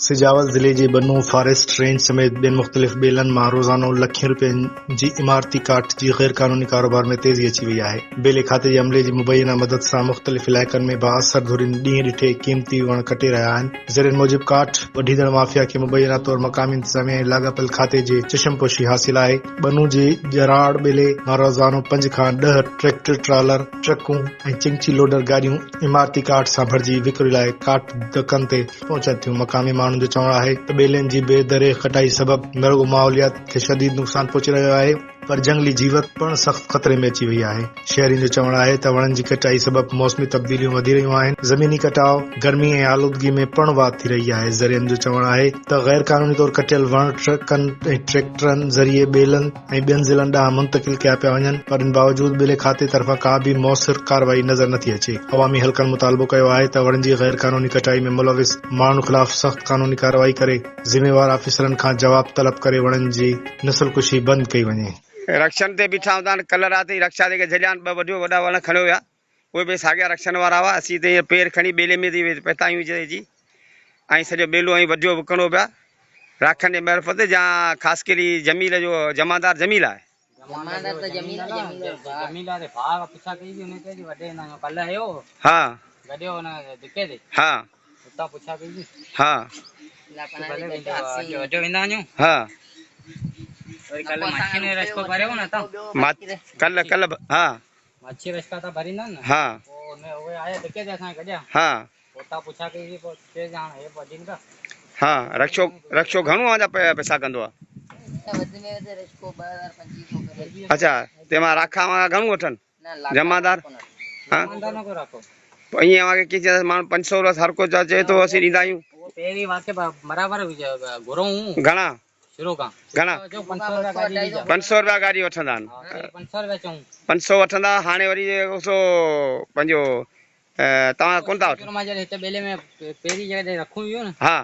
سجاول ضلعي جي بنو فاريسٽ رينج سميت ٻين مختلف ٻيلن مان روزانو لکين رپين جي عمارتي ڪاٺ جي غير قانوني ڪاروبار ۾ تيزي اچي وئي آهي. ٻيلي کاتي جي عملي جي مبينا مدد سان مختلف علائقن ۾ بااثر ڌرين ڏينهن ڏٺي قيمتي وڻ ڪٽي رهيا آهن. ذريعن موجب ڪاٺ وڍيندڙ مافيا کي مبينا طور مقامي انتظاميا ۽ لاڳاپيل کاتي جي چشم پوشي حاصل آهي. ٻنو جي ڄراڙ ٻيلي مان روزانو پنج کان ڏهه ٽريڪٽر ٽرالر، ٽرڪون ۽ چنگچي لوڊر گاڏيون عمارتي ڪاٺ سان ڀرجي وڪري لاء ڪاٺ دڪن تي پهچن ٿيون. مقامي ماڻهن جو چوڻ آهي ته ٻيلن جي بي دريغ ڪٽائي سبب نه رڳو ماحوليات کي شديد نقصان پهچي رهيو آهي پر جهنگلي جيوت پڻ سخت خطري ۾ اچي وئي آهي. شهرين جو چوڻ آهي ته وڻن جي ڪٽائي سبب موسمي تبديليون وڌي رهيون آهن، زميني ڪٽاء، گرمي ۽ آلودگي ۾ پڻ واڌ ٿي رهي آهي. ذريعن جو چوڻ آهي ته غيرقانوني طور ڪٽيل وڻ ٽرڪن ۽ ٽريڪٽرن ذريعي ٻيلن ۽ ٻين ضلعن ڏانهن منتقل ڪيا پيا وڃن پر ان باوجود ٻيلي کاتي طرفان ڪا به موثر ڪارروائي نظر نٿي اچي. عوامي حلقن مطالبو ڪيو آهي ته وڻن جي غير قانوني ڪٽائي ۾ ملوث ماڻهن خلاف سخت قانوني ڪارروائي ڪري ذميوار آفيسرن کان جواب طلب ڪري وڻن جي نسل ڪشي بند ڪئي وڃي. رڪشن تي بيٺا هوندا آهن، ڪلهه رات ئي رڪشا جيڪي جهليا آهن، ٻه وڏيون وڏا وڻ کڻيو ويا، اهي به ساڳيا رڪشن وارا هئا، اسين ته ائين پير کڻي ٻيلي ۾ ٿي پهتا آهيون جي جي ۽ سڄو ٻيلو ائين وڍيو وڪڻو پيا راکن جي معرفت يا خاصخيلي جميل جو جمعدار جميل آهي. جمعدار ته جميل آهي جميل جو ڀاء. جميل واري ڀاء کان پڇا ڪئي هئي ان چيو جي وڍي ايندا آهيون ڪلهه هيو ها گڏيو ان دڪي تي ها اتان پڇا ڪئي هئي ها ڀلي وڍيو ويندا آهيون ها وري ڪلهه ماڇي ۾ رشڪو ڀريو نه اتان ڪلهه ڪلهه ها مڇي رشڪا ٿا ڀريندا آهن نه ها پوء ان ۾ اهي آيا ڌڪي تي اسان کي گڏيا ها پوء اتان پڇا ڪئي سين پوء چيس هاڻ هي وڍين پيا ها رڪشو رڪشو گهڻو اوهان جا پئسا ڪندو آ وڌ ۾ وڌ رشڪو 2000 2500 ڪري اچھا تنهن مان راکا اوهان کان گهڻو وٺن جمعدار ها جمعدار نه ڪو راکو پوء ائين اوهان کي ڪيئن چيندس ماڻهو 500 روپيا هر ڪو چئي ٿو اسين ڏيندا آهيون پهرين واقعي برابر گهرون گهڻا شروع کان گهڻا؟ پنج سؤ رپيا گاڏي وٺندا آهن. پنج سؤ وٺندا هاڻي وري سو پنهنجو توهان ڪونه ٿا وٺو. ها.